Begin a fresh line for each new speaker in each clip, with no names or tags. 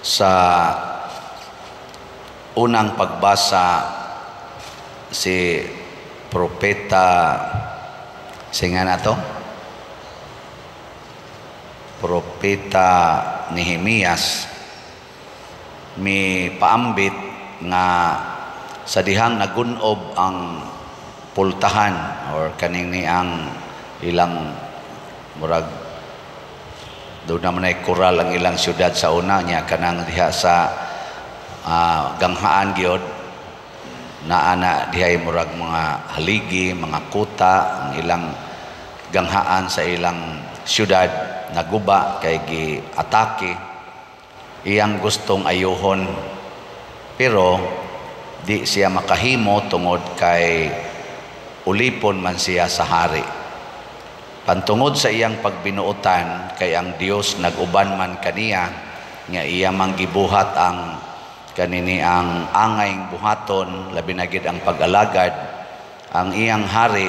Sa unang pagbasa, si Propeta, singa na to, Propeta Nehemias, mi paambit nga sa dihang nagunob ang pultahan or kaning ni ang ilang murag doon naman ay koral ang ilang syudad sa una niya, kanang diha sa ganghaan gyud naa na dihay murag mga haligi, mga kuta, ang ilang ganghaan sa ilang syudad naguba kay gi-atake. Iyang gustong ayuhon, pero di siya makahimo tungod kay ulipon man siya sa hari. Pantungod sa iyang pagbinuotan, kay ang Dios nag-uban man kaniya nga iya mang gibuhat ang kanini ang angay buhaton, labi na gid ang pag-alagad, ang iyang hari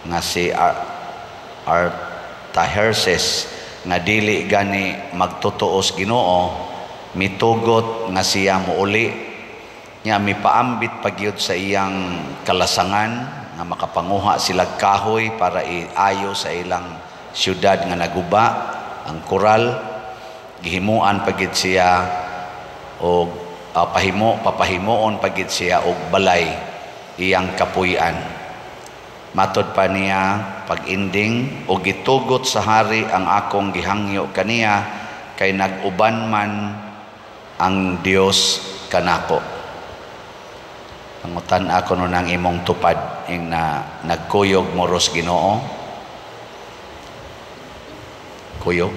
nga si Artaxerxes, nga dili gani magtutuos Ginoo, mitugot nga siya muuli nya. Mipaambit pagyud sa iyang kalasangan nga makapanguha sila kahoy para iayo sa ilang syudad nga naguba ang koral. Gihimuan pagid siya og pahimo papahimuon pagid siya og balay, iyang kapuy-an. Matod pa niya pag-ending, "Og gitugot sa hari ang akong gihangyo kaniya kay nag-uban man ang Dios kanako." Pangutan ako no nang imong tupad ing na nagkuyog mo ros Ginoo. Kuyog.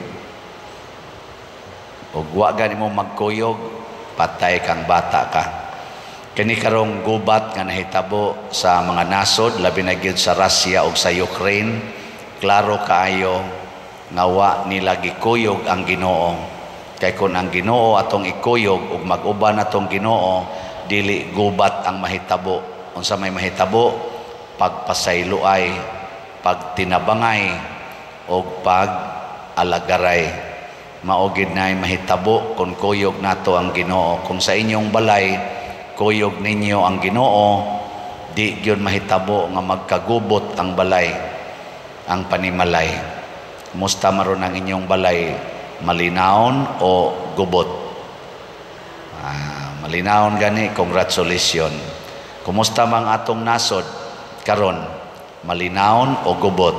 Ug wa gani mo magkuyog, patay kang bata ka. Kini karong gubat nga nahitabo sa mga nasod, labi na gyud sa Russia ug sa Ukraine, klaro kaayo nga wa nila gikuyog ang Ginoo. Kay kun ang Ginoo atong ikuyog ug mag-uban atong Ginoo, dili gubat ang mahitabo. Unsa may mahitabo? Pagpasayloay, pagtinabangay og pag-alagaray. Mao gid nay mahitabo kung kuyog nato ang Ginoo. Kung sa inyong balay kuyog ninyo ang Ginoo, di gyud mahitabo nga magkagubot ang balay, ang panimalay. Kumusta maron ang inyong balay, malinawon o gubot? Malinawon gani, congratulations. Kumusta mang atong nasod karon, malinawon o gubot?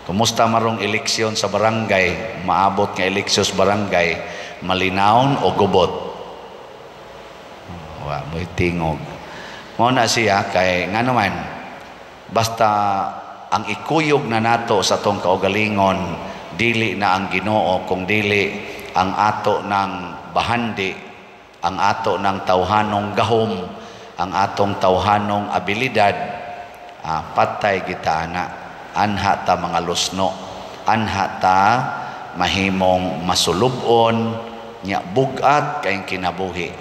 Kumusta marong eleksyon sa barangay, maabot nga eleksyon sa barangay, malinawon o gubot? Wa mo'y tingog. Mao na siya kay ngano man, basta ang ikuyog na nato sa atong kaugalingon dili na ang Ginoo kung dili ang ato ng bahandi, ang ato ng tawhanong gahom, ang atong tawhanong abilidad, patay kita ana. Anha ta mga lusno, anha ta mahimong masulubon nya bugat kayong kinabuhi.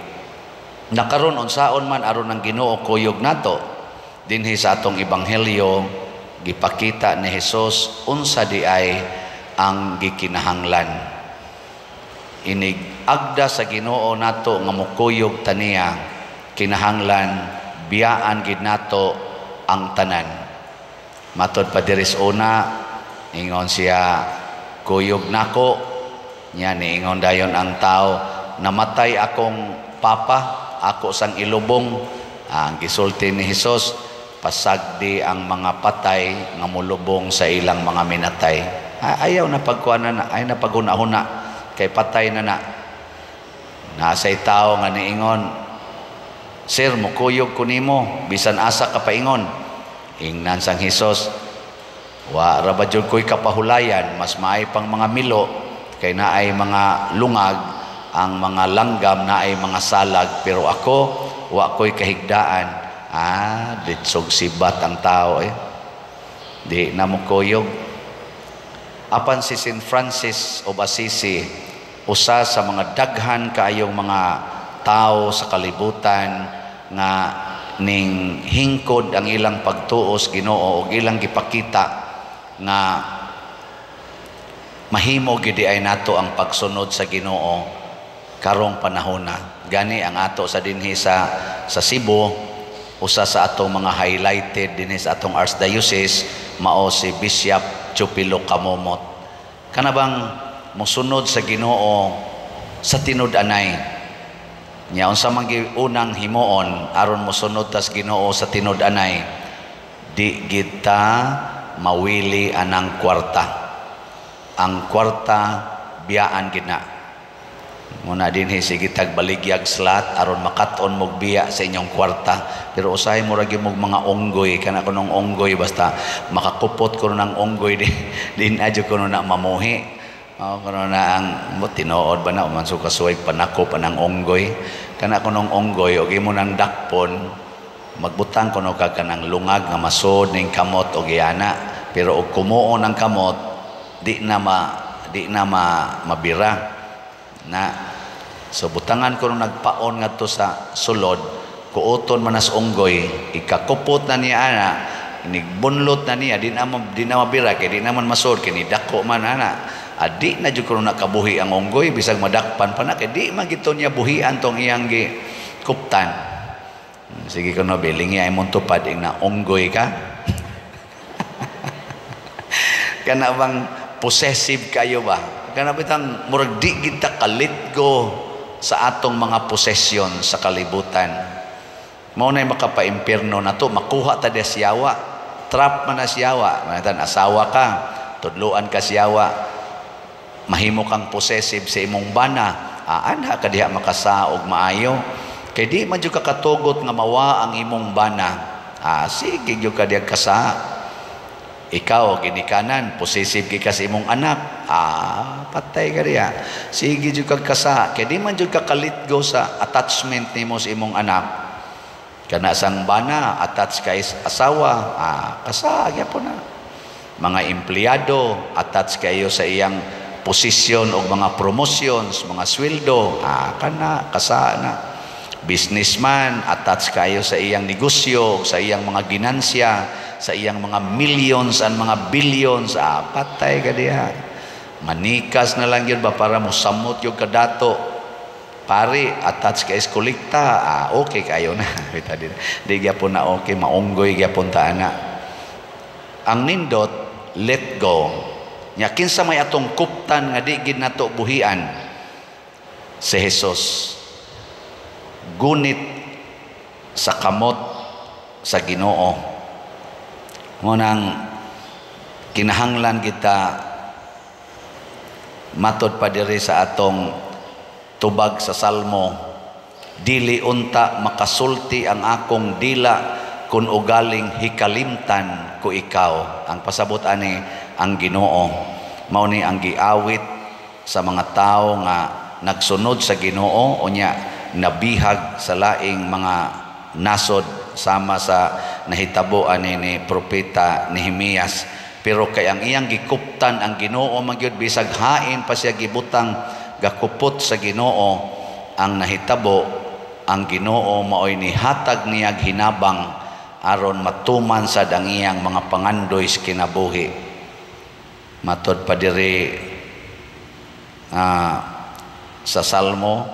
Nakaron, unsaon man aron ang Ginoo kuyog nato? Dinhi sa atong ebanghelyo, gipakita ni Jesus unsa di ay ang gikinahanglan. Inig agda sa Ginoo nato nga mokuyog taniya, kinahanglan biyaan gid nato ang tanan. Matod pa diri sa una, ingon siya, "Kuyog nako." Nya niingon dayon ang tao, "Namatay akong papa, ako sang ilubong." Ang gisulti ni Hesus, "Pasagdi ang mga patay nga mulubong sa ilang mga minatay." Ayaw na pagkuan na, ay na paghuna-huna kay patay na na. Nasay tao nga niingon, "Sir, mukuyog ko nimo bisan asa ka paingon." Ingnan sang Hesus, "Wa ra ba jud ko'y kapahulayan, mas maay pang mga milo kay naay mga lungag, ang mga langgam naay mga salag, pero ako wa ko'y kahigdaan." Ditsog sibat ang tao eh. Di na mokuyog. Apan si Saint Francis of Assisi, usa sa mga daghan kaayong mga tao sa kalibutan nga ning hingkod ang ilang pagtuos Ginoo ug ilang gipakita nga Mahimo gid ay nato ang pagsunod sa Ginoo karong panahona. Gani ang ato sa dinhi sa Cebu, usa sa atong mga highlighted dinhi sa atong archdiocese mao si Bishop Chupilo Camomot. Kana bang mosunod sa Ginoo sa tinud-anay. Nya unsa man unang himuon aron mosunod tas Ginoo sa tinud-anay? Di gid ta mawili anang kwarta. Ang kwarta biyaan gid na. Muna dinhi sige tag baligyag slot aron makat-on mog biya sa inyong kwarta. Pero usahay mo ra gyud mog mga unggoy, kana kunong unggoy, basta makakupot kuno ng unggoy, di din adyo kuno na mamuhi. Oh, kuno na ang mo tinuod ba na man so kasuway panakop anang unggoy. Kana kunong unggoy og imo nang dakpon, magbutang kuno ka kanang lungag nga masod ning kamot og iyana. Pero og kumuon ang kamot, di na mabira na. So butangan ko nung nagpaon ngadto sa sulod, kuoton man as unggoy, ikakupot na niya ana, inigbunlot na niya, di na mabira kay di na man masod kay dako man ana. Adi na jud kuno nakabuhi ang unggoy bisag madakpan pa na kay di man gito niya buhian tong iyang gi kuptan. Sige kuno bilingi ay mong tupad ing na unggoy ka. Kana bang possessive kayo ba? Kana bitang murag di kita kalit go sa atong mga posesyon sa kalibutan. Mao nay makapaimpierno nato, makuha ta des yawa. Trap man na siyawa. Manatan asawa ka, tudluan ka siyawa. Mahimo kang possessive sa imong bana. Anha ka diha makasaog maayo. Kay di man jud ka katugot nga mawa ang imong bana. Sige jud ka diha kasa. Ikaw ginikanan, possessive kay ka sa imong anak. Patay ka diha. Sige jud kag kasa. Kay di man jud ka kalitgo sa attachment nimo sa imong anak. Kana sang bana, attach kay asawa, kasa gyapon na. Mga empleyado, attach kayo sa iyang posisyon o mga promotions, mga sweldo, kana kasa na. Businessman, attach kayo sa iyang negosyo, sa iyang mga ginansya, sa iyang mga millions and mga billions, patay ka diha. Manikas na lang yun ba para mosamot yung kadato. Pare, attach ka is kolekta, okay kayo na. Di, di gyapon na okay, maunggoy gyapon ta ana. Ang nindot, let go. Nya kinsa may atong kuptan nga di gid nato buhian? Si Jesus. Gunit sa kamot sa Ginoo. Ngunang kinahanglan kita matod pa diri sa atong tubag sa Salmo, dili unta makasulti ang akong dila kun ugaling hikalimtan ko ikaw. Ang pasabot ani ang Ginoo. Mao ni ang giawit sa mga tawo nga nagsunod sa Ginoo unya nabihag sa laing mga nasod sama sa nahitabo ani ni propeta Nehemias. Pero kay ang iyang gikuptan ang Ginoo man gyud, bisag hain pa siya gibutang gakupot sa Ginoo, ang nahitabo ang Ginoo maoy nihatag niyag hinabang aron matuman sad ang iyang mga pangandoy sa kinabuhi. Matod pa diri sa Salmo,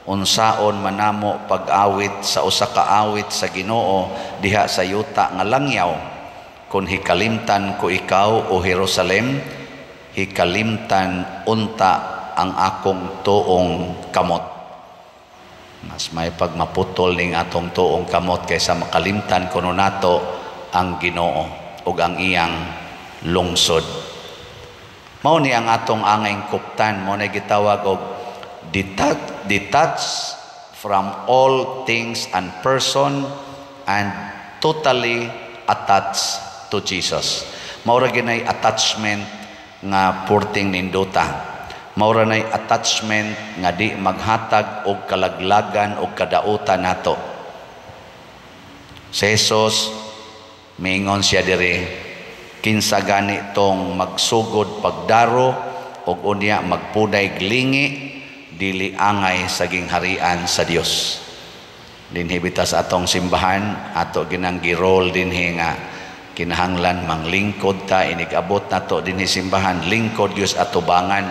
unsaon manamo pag-awit sa usa ka awit sa Ginoo diha sa yuta nga langyaw, kun hikalimtan ko ikaw, o Jerusalem, hikalimtan unta ang akong tuong kamot. Mas may pagmaputol ning atong tuong kamot kaysa makalimtan kuno nato ang Ginoo ug ang iyang lungsod. Mao ni ang atong angayng kuptan, mao na gitawag og detach from all things and person and totally attached to Jesus. Mao ra ginay attachment nga purting nindota. Mao ra nay attachment nga di maghatag og kalaglagan og kadautan nato. Si Jesus miingon siya diri, kinsa gani tong magsugod pagdaro og unya magpunay glingi, dili angay sa gingharian sa Dios. Dinhi bita sa atong simbahan, ato ginang girol dinhi nga Kinahanglan manglingkod ta inig-abot nato dinhi simbahan, lingkod gyud atubangan.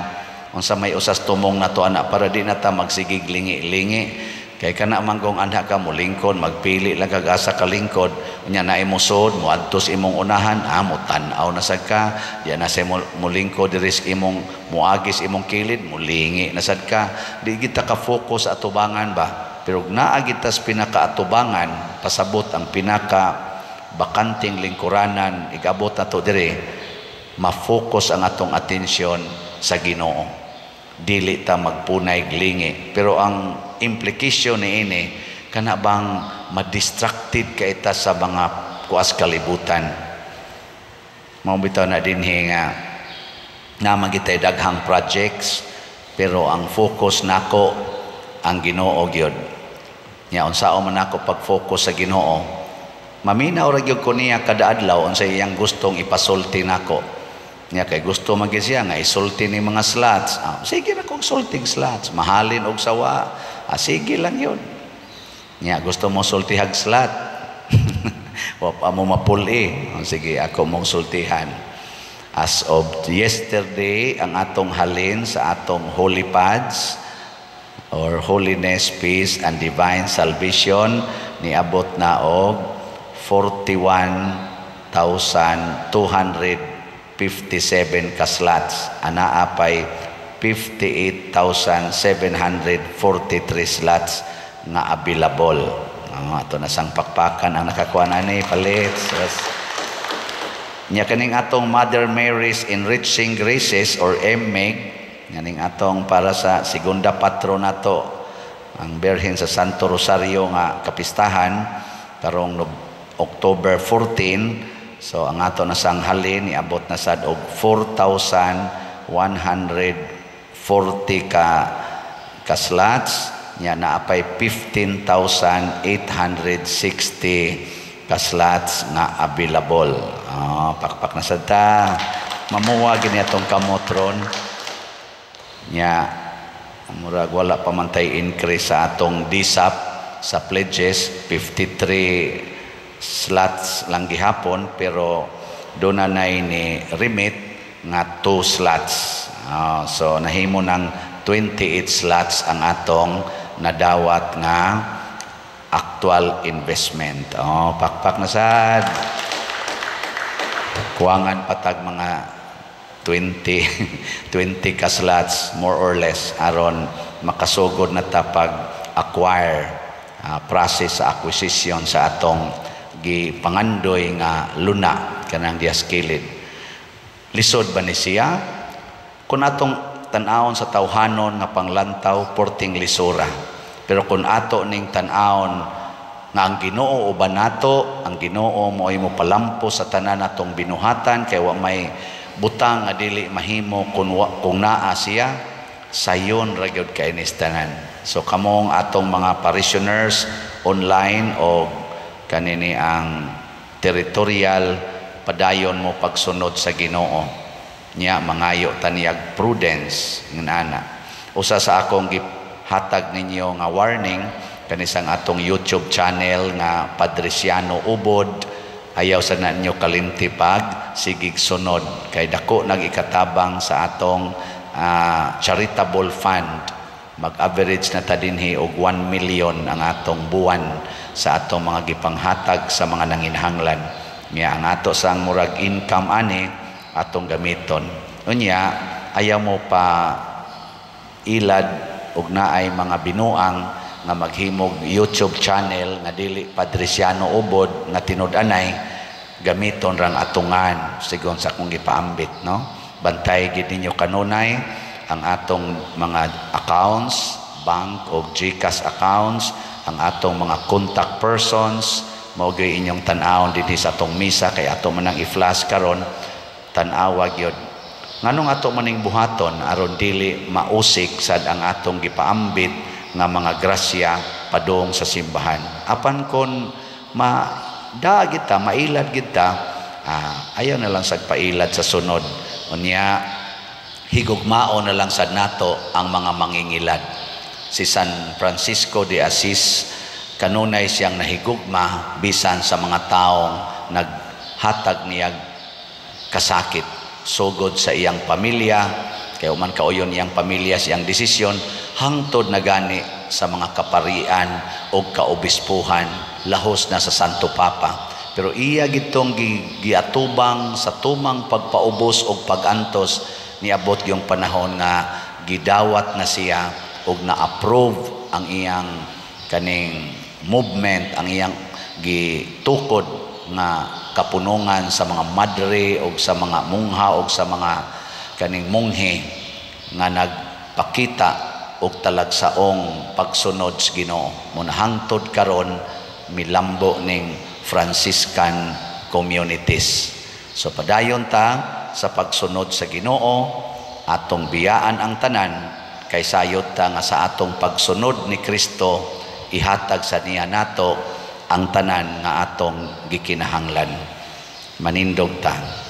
Unsa may usas tumong nato ana para di na ta magsigig lingi-lingi? Kay kana manggong anha ka mo lingkod, magpili lang kag asa ka lingkod, unya naay mosod moadto sa imong unahan, mo tan-aw na sad ka, di na sa mo lingkod diri sa imong moagis imong kilid, molingi na sad ka. Di kita ka focus sa atubangan ba? Pero naa gid tas pinakaatubangan, pasabot ang pinaka bakanting lingkuranan igabot nato diri, ma-focus ang atong atensyon sa Ginoo. Dili ta magpunay lingi. Pero ang implication ni ini, kana bang ma-distracted ka ita sa mga kuas kalibutan. Mao bitaw na dinhi nga naman kitay daghang projects, pero ang focus nako ang Ginoo gyud. Nya unsaon man ako pag-focus sa Ginoo? Maminaw ra gyud ko niya kada adlaw unsa iyang gustong ipasulti nako. Nya kay gusto man gyud siya nga isulti ni mga slots. Sige na kong sulting slots, mahalin og sawa. Sige lang yun. Nya gusto mo sultihag slot. Wa pa mo mapuli. Sige, ako mong sultihan. As of yesterday, ang atong halin sa atong Holy Pads or Holiness, Peace, and Divine Salvation niabot na og 41,257 ka slots. Anaa pay 58,743 slots nga available. Ato na sang pakpakan ang nakakuha na ni palit. Yes. Nya kaning atong Mother Mary's Enriching Graces or MMEG, kaning atong para sa segunda patro nato ang Birhen sa Santo Rosario nga kapistahan karong October 14. So ang ato na sang halin niabot na sad og 4,140 ka slots. Nya naa pay 15,860 ka slots nga available. Oh, pakpak na sad ta. Mamuwa gini atong kamot ron. Nya murag wala pa man tay increase sa atong DSAP sa pledges, 53 slots lang gihapon, pero doon na ni remit nga 2 slots. So nahimo ng 28 slots ang atong nadawat nga actual investment. Oh, pakpak na sad. Kuwangan patag mga 20 20 ka slots more or less aron makasugod na ta pag acquire, process sa acquisition sa atong gipangandoy nga luna kanang dias kilid. Lisod ba ni siya? Kung atong tan-awon sa tawhanon nga panglantaw, porting lisura. Pero kung ato ning tan-awon nga ang Ginoo uban nato, ang Ginoo mo ay mo palampo sa tanan natong binuhatan, kay wa may butang nga dili mahimo kung naa siya, sayon ra gyud kay nis tanan. So kamong atong mga parishioners online o kanini ang territorial, padayon mo pagsunod sa Ginoo. Nya mangayo taniyag prudence nganana. Usa sa akong gihatag ninyo nga warning kanisang atong YouTube channel nga Padriciano Ubod, ayaw sa ninyo kalimti pag sigig sunod kay dako nag ikatabang sa atong charitable fund. Mag-average na ta dinhi og 1 million ang atong buwan sa atong mga gipanghatag sa mga nanginahanglan. Nya ang ato sang murag income ani atong gamiton. Unya ayaw mo pa ilad og naay mga binuang nga maghimog YouTube channel nga dili Padriciano Ubod nga tinud-anay, gamiton rang atungan sigon sa akong gipaambit, no? Bantay gid ninyo kanunay ang atong mga accounts, bank o GCash accounts, ang atong mga contact persons. Mao gyud inyong tan-awon dinhi sa atong misa kay ato man ang i-flash karon. Tan-awa gyud nganong ato maning buhaton aron dili mausik sad ang atong gipaambit nga mga grasya padung sa simbahan. Apan kon ma da kita, mailad kita, ayaw na lang sad pailad sa sunod. Unya higugmao na lang sad nato ang mga mangingilad. Si San Francisco de Asis, kanunay siyang nahigugma bisan sa mga taong nag hatag niya kasakit, sugod sa iyang pamilya, kay man kauyon iyang pamilya sa iyang desisyon, hangtod na gani sa mga kaparian o kaobispuhan, lahos na sa Santo Papa. Pero iya gitong giatubang sa tumang pagpaubos og pagantos. Niabot yung panahon nga gidawat na siya og na-approve ang iyang kaning movement, ang iyang gitukod nga kapunungan sa mga madre o sa mga mungha o sa mga kaning munghe nga nagpakita og talagsaong pagsunod sa Ginoo. Muna hangtod karon milambo ning Franciscan communities. So padayon ta sa pagsunod sa Ginoo, atong biyaan ang tanan, kay sayod ta nga sa atong pagsunod ni Kristo, ihatag sa niya nato ang tanan nga atong gikinahanglan. Manindog ta.